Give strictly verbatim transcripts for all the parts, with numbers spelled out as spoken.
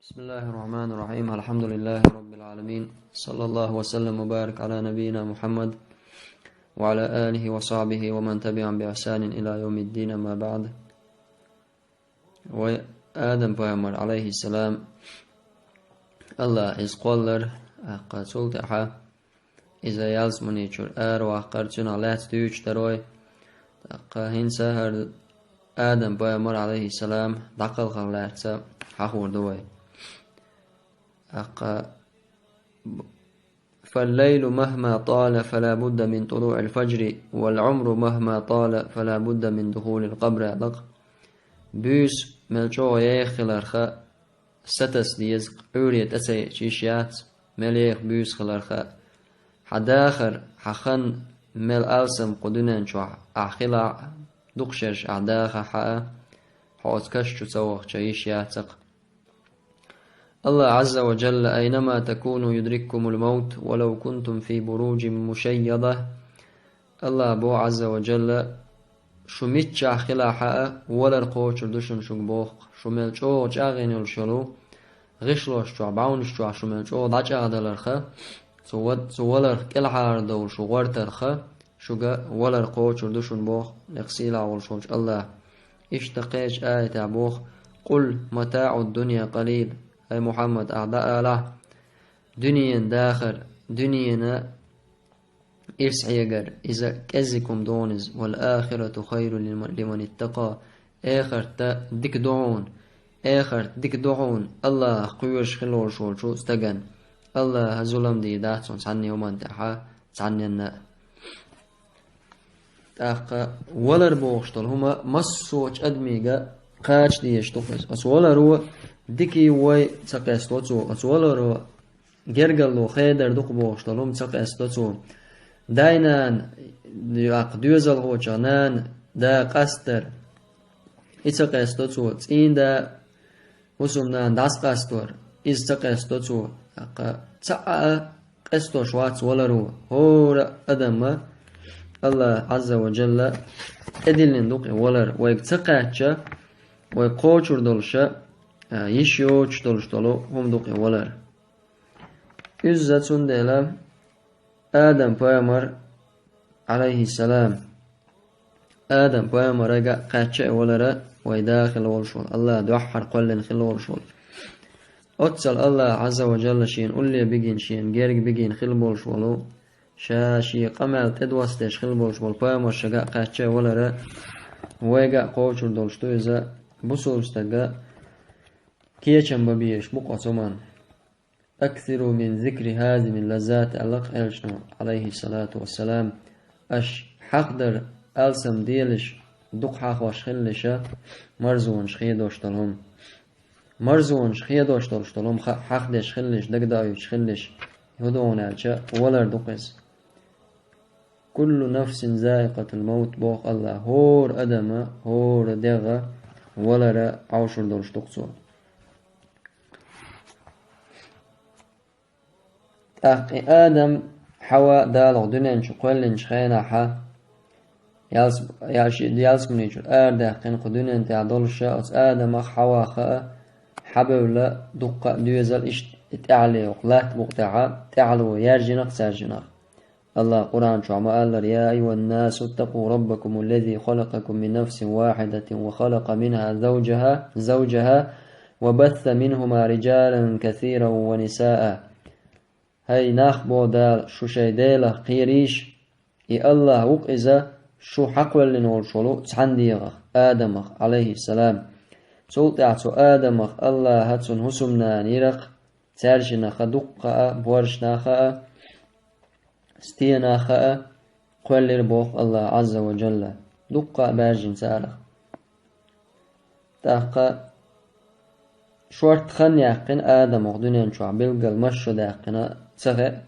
بسم الله الرحمن الرحيم. الحمد لله رب العالمين. صلى الله وسلم وبارك على نبينا محمد وعلى آله وصحبه ومن تبعهم بإحسان إلى يوم الدين. أما بعد. Вай Адам пайхамар, алейхиссалам, Аллах иза кхоллар, аккха цул тӀаьхьа иза ялсмани чура араваккхар, цунах лаьцна дуьйцуш дар вай. ТӀаккха хӀинца хӀара Адам пайхамар, алейхиссалам, дӀакхалхар лаьцна хьахор ду вай. ТӀаккха: فالليل مهما طال فلا بد من طلوع الفجر، والعمر مهما طال فلا بد من دخول القبر, аьлла-кх. Буьйса мел чӀогӀа еха хиларха, сатаса деза-кх, Ӏуьйре тӀе ца еъча йиш яц, мел еха буьйса хиларха. Хьан дахар, хьан хан мел алсам кху дуьнен чохь ахь хилахь а, дукха шераш ахь дахахь а, хьо оцу каш чу ца вахча йиш яц-кх. Аллах Азза ва Джалла: أينما تكونوا يدرككم الموت ولو كنتم في بروج مشيدة. Аллах боху Азза ва Джалла: шу миччахь хилахь а, валар кхочур ду шуна шуьга боху-кх. Шу мел чӀогӀа чӀагӀйина йолуш йолу гӀишлош чохь, бӀаьвнаш чохь шу мел чӀогӀа дӀачӀагӀдаларха, цу ва-, цу валарх кӀелхьардовлу шу гӀортарха, шуьга валар кхочур ду шуна боху некъ сийлахь волуш волчу Аллаха. Иштта кхечу аятехь боху: قل متاع الدنيا قليل. Хьай Мухьаммад, ахь дӀаалахь, дуьненан дахар, дуьненан ирс хьегар, иза кӀеззиг хӀума ду хьуна иза, والآخرة خير لمن اتقى. Эхарта дика ду хьуна, эхарта дика ду хьуна Аллахах кхоьруш хила волуш волчу стагана. Аллаха зулам дийр дац цунна цхьанна хӀуманна тӀехь, цхьанненна а. ТӀаккха валар бохуш долу хӀума массо а адамига кхача дезаш ду-кх иза. Оцу валаро дикий вой ца къесто цо, оцу валаро гергарло хедар ду-кх бохуш долу хӀума ца къесто цо. Дай-нана, даккха доьзалхочух нана, да къастар, и ца къесто цо. ЦӀийнда хӀусамнана дӀасакъастор, иза ца къесто цо. ТӀаккха цхьа а къестош вац валаро. ХӀора а адамна Аллах Азза ва Джалла тӀедиллина ду-кх и валар. Вайга ца кхаьчча, вай кхочур долуша, а, йиш йоцуш долуш долу хӀума ду-кх и валар. Иза цундела Адам пайхамар, алейхиссалам, Адам пайхамарга кхаьчча а валара вай да хила волуш волу, Аллах дуьххьара кхоьллина хила волуш волу. Оццал Аллах Азза ва Джалла шена улле бигина, шена герга бигина хила болуш волу, ша шен къамел тӀедостдеш хила болуш волу пайхамаршага кхаьчча а валара вайга кхочур долуш ду иза, бусулба стага кечам бан безаш бу-кх оцу хӀуманна. أكثروا من ذكر هاذم اللذات, аьлла-кх элчано, алейхиссалату вассалам, аша хьахдар алсам делаш дукха хьахош хилалаша, марзонаш хедош долу хӀума. Марзонаш хедош долуш долу хӀума ха-, хьахдеш хилалаш, дагадоуьйтуш хилалаш, хӀун ду хьуна аьлча, валар ду-кх иза. كل نفس ذائقة الموت, боху Аллах, хӀора адама, хӀора дегӀа валара Ӏовшур долуш ду-кх цо. ТӀаккха и Адам, Хьава Дала кху дуьнен чу кхоьллинчу хенахьа, ялс-, я-, ши-, ялсамани чуьра арадаьккхина кху дуьнен тӀехь долуша оцу Адамах, Хьавах а, хьабевлла дуккха а доьзал иштта и тӀаьхьале йоккху латта букъа тӀехьа, тӀаьхьало яьржинарх, цаьржинарх. Аллах Къуръан чохь ма-аллара: يا أيها الناس اتقوا ربكم الذي خلقكم من نفس واحدة وخلق منها زوجها، زوجها وبث منهما رجالا كثيرا ونساء. ХӀай нах, боху Дала, шу шайн Делах кхерийша, и Аллах ву-кх иза, шу хьакхоьллина волуш волу цхьана дегӀах, Адамах, алейхиссалам. Цул тӀаьхьа цу Адамах Аллаха цунна хӀусамнана йира-кх, цаьршинах а дуккха а, боьршинах а, стенах а кхоьллира боху Аллах Азза ва Джалла, дуккха а баьржина царах. ТӀаккха шорта хан яьккхина Адамах дуьнен чохь, билггал масса шо даьккхина ца хаьа.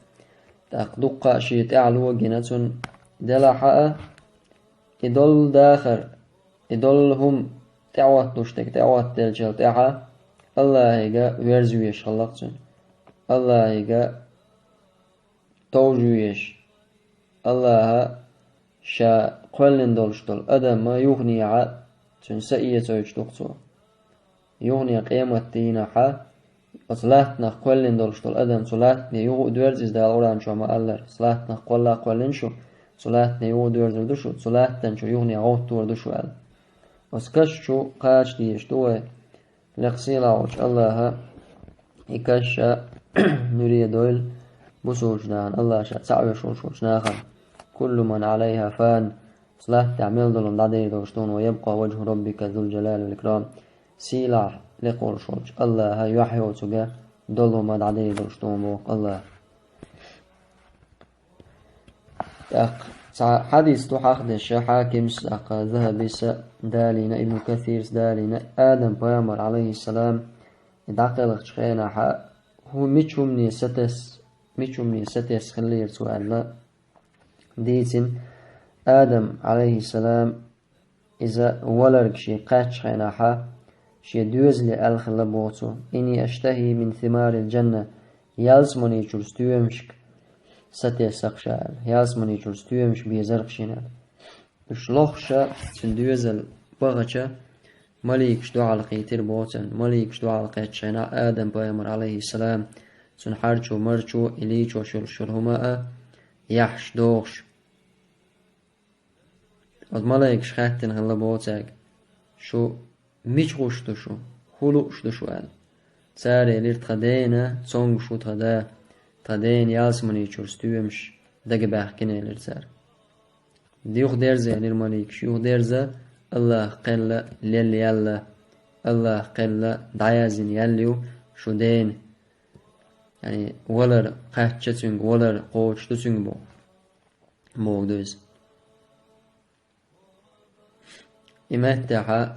ТӀаккха дуккха а шен тӀаьхьало гина цунна, делахь а, и долу дахар, и долу хӀума тӀеӀотталуш дерг тӀеӀоттаделчул тӀаьхьа Аллахьига верза везаш хилла-кх цуьнан. Аллахьига товжа везаш, Аллаха ша кхоьллина долуш долу адаман юханехьа цуьнан са эцойтуш ду-кх цо. Юхане къематдийнахьа Оцу латтанах кхоьллина долуш долу адам цу латтане юха а доьрзу, иза Дала Къуръан чохь ма-аллара: «Оцу латтанах кхолла а кхоьллина шу, цу латтане юха а доьрзур ду шу, цу латтана чу юхане гӀовттор ду шу», – аьлла. Оцу каш чу кхача дезаш ду вай. Лекха сийлахь волчу Аллаха и каш ша нуьре дойла бусулчу нахана, Аллаха ша цхьаъ веш волуш волчу нахана. «Куллу ман Ӏалайха фан». Оцу латта тӀехь мел долу дӀадер долуш ду, «Ва ябкъа ваджху раббика зул джалали вал икрам». Сийлахь лекха волуш волчу Аллаха юьхь йоцург долу ма дӀадер долуш ду боху Аллаха. ТӀаккха цхьа хьадис ду хьахдеш Хьакимс, тӀаккха Захабис, далийна, Ибн Касирс далийна, Адам пайхамар, алейхиссалам, и дӀакхелхачу хенахь хӀу-, мича хӀумане сатесс-, мича хӀумане сатесса хиллера цо аьлла дийцина. Адам, алейхиссалам, иза валарг шен кхаьччу хенахь, шен доьзале аьлла хилла боху цо: «Инни аштахи мин симарил джанна», ялсамани чуьра стоьмашка сатесса-кх ша аьлла, ялсамани чуьра стоьмаш безар-кх шена аьлла. Уьш лохуш, цуьнан доьзал бахча, маликаш дуьхьал кхийтира боху цунна. Маликаш дуьхьал кхаьччу хенахь Адам пайхамар, алейхиссалам, цуьнан хьарчо, марчо, и лийчош йолуш йолу хӀума а, яхьаш, дохуш. Оцу малайкаш хаьттина хилла боху цаьрга: «Шу мича гӀуш ду шу? ХӀун лууш ду шу?» – аьлла. Цара элира: «Тхан дена цомгуш ву тхан да, тхан дена ялсамани чуьра стоьмаш дагабаьхкина», – элира цара. «Юхадерза», – элира маликаш, – «юхадерза, Аллаха кхелла лелла яьлла, Аллаха кхелла дӀаяздина яьлла ю шу дена». Яъни, валар кхаьчча цуьнга, валар кхочуш ду цуьнга боху. Боху ду иза. И меттехь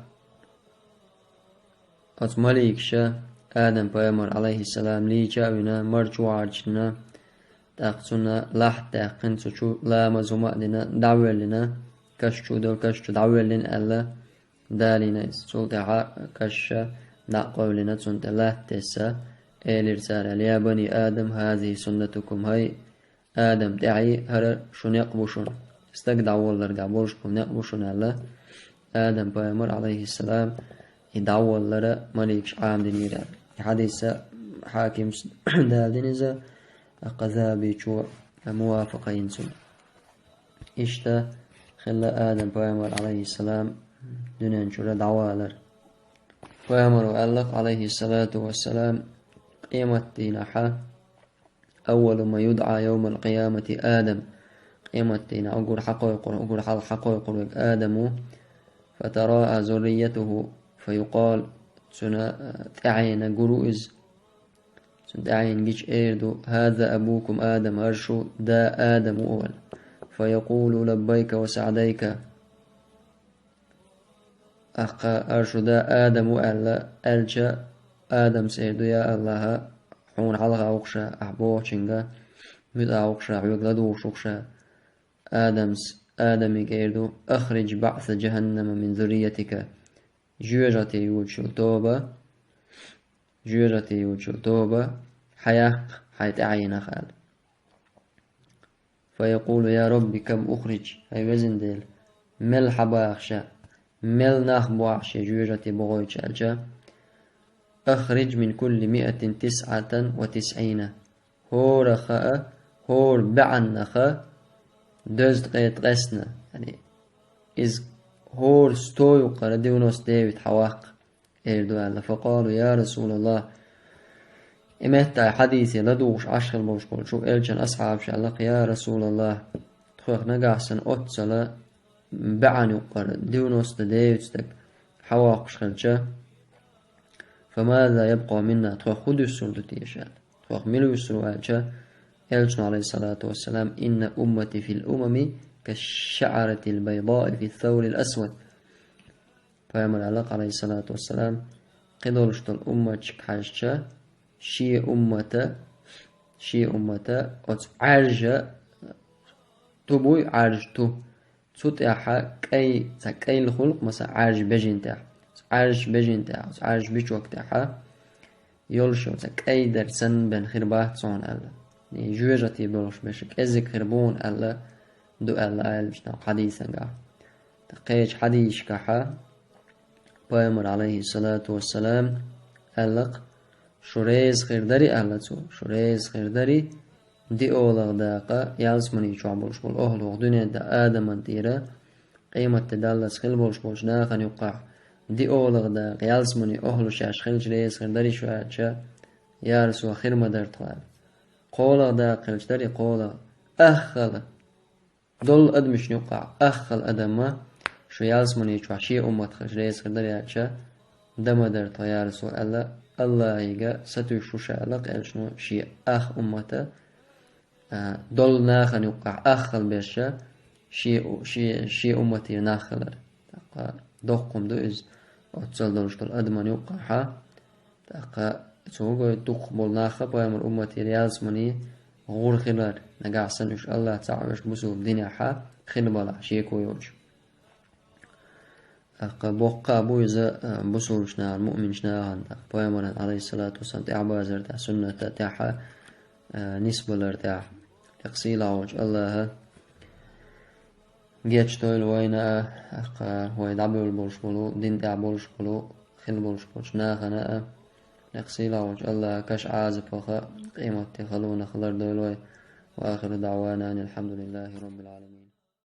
оцу маликаша Адам пайхамар, алейхиссалам, лийча а вина, марчо а гӀарчдина, тӀаккха цунна лахьт даьккхина, цу чу ламаз хӀума а дина, дӀавоьллина, каш чу долу, каш чу дӀавоьллина аьлла, далийна иза. Цул тӀаьхьа каш дӀа а къевлина, цунна тӀе латта тесса, элира цара: «Я бани Адам, хазихи суннатукум, хӀай Адам тӀаьхьий, хӀара шу некъ бу шуна. Стаг дӀаволларгахь болуш болу некъ бу шуна», – аьлла, Адам пайхамар, алейхиссалам, и дӀаволлара маликаш Ӏамадинера. И хьадиса Хьакимс далдина иза, Казабичо мувафакъа йина цунна. Иштта хилла Адам пайхамар, алейхиссалам, дуьнен чуьра дӀавалар. Пайхамаро аьлла-кх, алейхиссалату вассалам, къематдийнахьа: «Аввалу ман юдӀа йовмал къиямати Адам». Къематдийнахь уггар хьакхойкхур, уггар хьалха хьакхойкхур верг Адам ву. «Фатараа зурриятуху, фаюкъал», цуьнан, э, тӀаьхьенаш гур ву иза. Цуьнан тӀаьхьенаш гича эр ду: «Хаза абукум Адам, хӀара шу да Адам ву», – аьлла. «Фаякъулу: лаббайка ва саъдайка». Аккха, хӀара шу да Адам ву аьлла, аьлча, Адамс эр ду: «Я Аллаха, хьуна хьалха ву-кх ша, ахь бохучуьнга муьтӀахь ву-кх ша, хьоьга ладугӀуш ву-кх ша». Адамс Адамига эр ду: «Ахридж баъса джаханнама мин зурриятика». Жоьжахате йоьдуш йолу тоба, жоьжахате йоьдуш йолу тоба, хьаяккха хьайн тӀаьхьенах аьлла. «Фаякъулу: я Рабби, кам ухридж», хӀай везан Дела, мел хьабаха ша, мел нах бу ахь шен жоьжахате бохуьйтуш аьлча: «Ахридж мин кулли миатин тисъатан ва тисъина». ХӀора хаа, хӀора баьӀаннаха дезткъе ткъесна, яъни, иза хӀора сто юккъара девяносто девять хьаваккха. Эр ду аьлла. «Факъалу: я Расулаллах». И меттахь хьадийсе ладугӀуш Ӏаш хила болуш болчу элчан асхьабаша аьлла-кх: «Я Расулаллах, тхох нагахь санна оццала баьӀан юккъара девяносто девять стаг хьавоккхуш хилча, фамаза ябкъа минна, тхох хӀун дуьсур ду теша?» Тхох мила вуьсур ву аьлча, элчано, алейхиссалату вассалам: «Инна уммати фил умами кашшаъратил байдаи фи саурил асвад». Пайхамар аьлла, алейхиссалату вассалам, кхидолуш долу умматчик хьаьжча, шен уммата, шен уммата оцу Ӏаьржа ту буй, Ӏаьржа ту. Цу тӀехьа кӀай, цхьа кӀайла хуьлу-кх, масала, Ӏаьржа бежин тӀехь. Цу Ӏаьржа бежин тӀехь, цу Ӏаьржа бичок тӀехьа йолуш йолу цхьа кӀай дерг санна бен хир бац хьуна аьлла. И жоьжахате болуш беша кӀеззиг хир бу хьуна аьлла, ду аьлла аьллачу нах хьадийсангахь. Ткъа кхечу хьадийсашкахьа пайхамар, алейхиссалату вассалам, аьлла-кх: шу реза хир дарий, аьлла цо, шу реза хир дарий, диъолагӀа дакъа ялсмани чохь болуш болу охӀла ваха дуьнен тӀе Адаман тӀера, къематде даллалц хила болуш болчу нахана юккъахь, диъолагӀа дакъа ялсмани охӀла шаьш хилча реза хир дарий шу аьлча, я Расулаллах, хир ма дара тхо аьлла. КхоалагӀа дакъа хилча дарий, кхоалагӀа, аххала. Долу адамашна юккъахь аххала адамма шу ялсмани чохь шен уммат хилча реза хир дара аьлча, дан ма дара тхо, я Расул, аьлла, Аллахьига сатуьйсуш ву ша аьлла, кхелшно шен ах уммата, а, долу нахана юккъахь аххала берша шен у-, шен, шен умматера нах хилар. ТӀаккха доккха хӀума ду иза, оццал долуш долу адаман юккъахьа. ТӀаккха цо гой дукхах болу нахха пайхамар умматера ялсмани гӀур хилар, нагахь санна уьш Аллах цхьаъ веш бусулба динехьа хила балахь шеко йоцуш. ТӀаккха боккха а бу иза, а, бусулбачу нахана, муъминчу нахана, тӀаккха пайхамаран, алейхиссалату вассалам, тӀаьхьабазар тӀехь, сунната тӀехьа, а, нисбалар тӀехь. ТӀаккха сийлахь волчу Аллаха гечдойла вайна а, тӀаккха вай дӀабевлла болуш болу, дин тӀехь болуш болу, хила болуш болчу нахана а, некъ сийлахь волчу Аллаха каш Ӏазапаха, къематде халонах лардойла вай. Ва ахиру даъвана анил хьамдулиллахи роббил Ӏаламин.